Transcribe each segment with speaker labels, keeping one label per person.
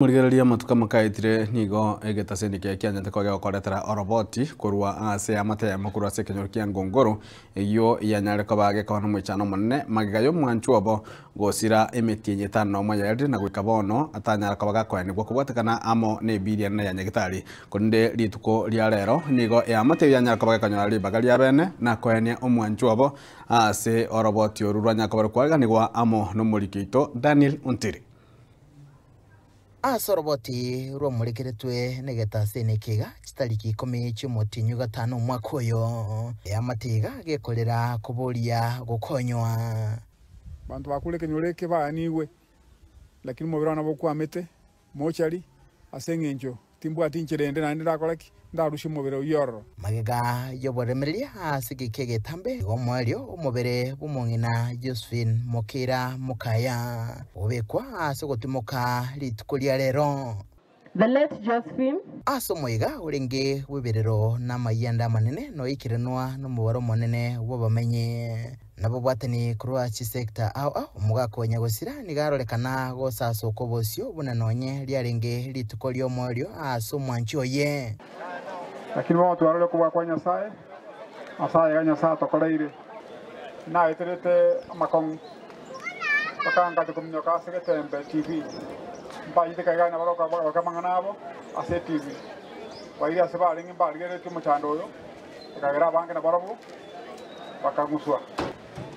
Speaker 1: Morigereria amatuko amakaetire nigo egetaseni keria kianyete koba gegokoretera oroboti korwa ase eamate eyemo korwa ase ekenyoro kia Ngongoro, eyio yanyare koba gekoba nomoichano omonene magega y'omwanchwa obo gosira emetienyi etano nomo yaerire na goika bono atanyara koba gakoenigwa kobwatekana amo nebiiri enene ya Nyagetari. Korende rituko ria rero nigo eamate eyio yanyara koba gekonyora ribaga ria bene na koenia omwanchwa obo ase oroboti oru rwanyare koba rokwaganigwa amo nomoriki oito Daniel Ontiri.
Speaker 2: Ase oroboti rwamorekeretwe negetaseni eke iga, chitariki ikomi chi'omotienyi o gatano omwaka oyo, eamate iga gekorera koboria gokonywa.
Speaker 3: Abanto bakure ekenyoro eke baanigwe, lakini omobere one nabo okwamete mochari, ase engencho Timbwati inchera ende naende ndakore ki? Ndarusie omobere oyio ororo.
Speaker 2: Magega y'oboremereria ase egeka egetambe, igo omoerio omobere bw'omong'ina Josephine Mokeira Mokaya obekwa ase ogotimoka rituko ria rero.
Speaker 4: The late Josephine.
Speaker 2: Ase omoyega orenge bw'ebirero na amayianda amanene noikeranwa nomobaro omonene bw'abamenyi. Nababwatani korwa chisecta ao ao, omogaka o nyagosira nigo arorekana gosasoka obosio buna nonye riarenge rituko ri'omoerio ase omwanchi oye.
Speaker 3: Lakini bono twarorire okobua kwa Nyasae, ase ayaiga Nyasae atokoreire. Naeterete amakong'u, mpaka ngacha kominyoka ase getembe TV, mbachete kaiga nabo baroka amang'ana abo ase etv. Baria ase barenge mbarigereretie omochando oyo. Ekagera abange nabarabwo bakang'uswa.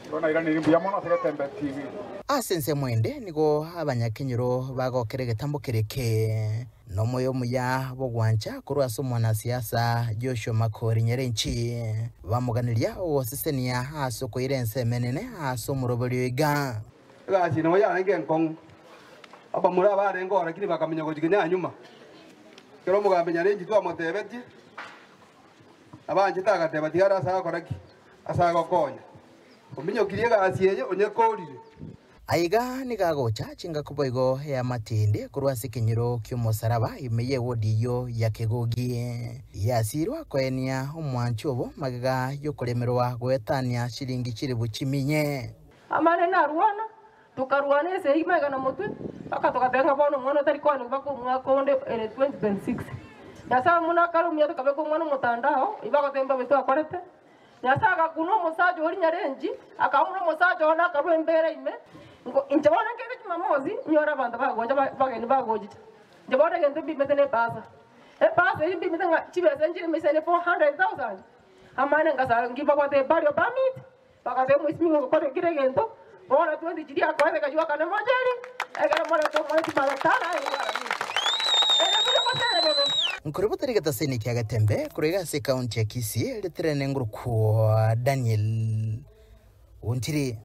Speaker 3: Igo nairaneire mbuya mono ase Getembe TV.
Speaker 2: Ase ensemo ende nigo abanyakenyoro bagokera egetambo kere eke nomoyo omuya bw'ogwancha korwa ase omwanasiasa Joshua Makori Nyarenchi, bamoganeria ogosesenia ase okoira ensemo enene ase omoroberio iga.
Speaker 5: Egasi nabo yarenge enkong'u, abamura abarenge oo lakini bakamenya gochia nyuma. Ekero omogambi Nyarenchi twamotebetie, Abanchete agateba, Tiga are ase agokora ki? Ase agokonya. Ominyokirie egasi eye, onyekorire.
Speaker 2: Aiga nigo agocha chingako boigo eamate ende korwa ase ekenyoro ki'omosaraba ime y'ewodi eyio ya Kegogi. Yasiirwa koenia omwanchi obo magega y'okoremerwa goetania chiringi chilifu chiminye.
Speaker 4: Amanene narwana, tokarwana esegi magega na motwe, mpaka togateba ng'a bono omwana otari koanigwa mpaka omwaka onde ere 2026. Nyasae buna akare omuya tokabeka omwana omotandao, oyio bagoteba mbabe twakorete. Nyasae agakuna omosacha oria nyarenchi, akamura omosacha one akarua embera ime, nko inche bono nkende Jumamosi, nyore abanto bagocha ba abageni bagochicha. Inche bono egento mbimete na epasa, epasa eyio mbimete ng'a chibesa nchire emeisane 400,000, amane ngasanga ngibabwate eburial permit. Bagatebia omoisimi ogokora kera egento, bono twensi chiria akoete kaywo akane mocheri, ekero morete omwana chimaratana aye nigo Ere buya gose ere bobe.
Speaker 2: Nkorobotera egetaseni kia Getembe korwa iga ase ekaunti ya Kisii, ritirene ngorokwa Daniel Ontiri.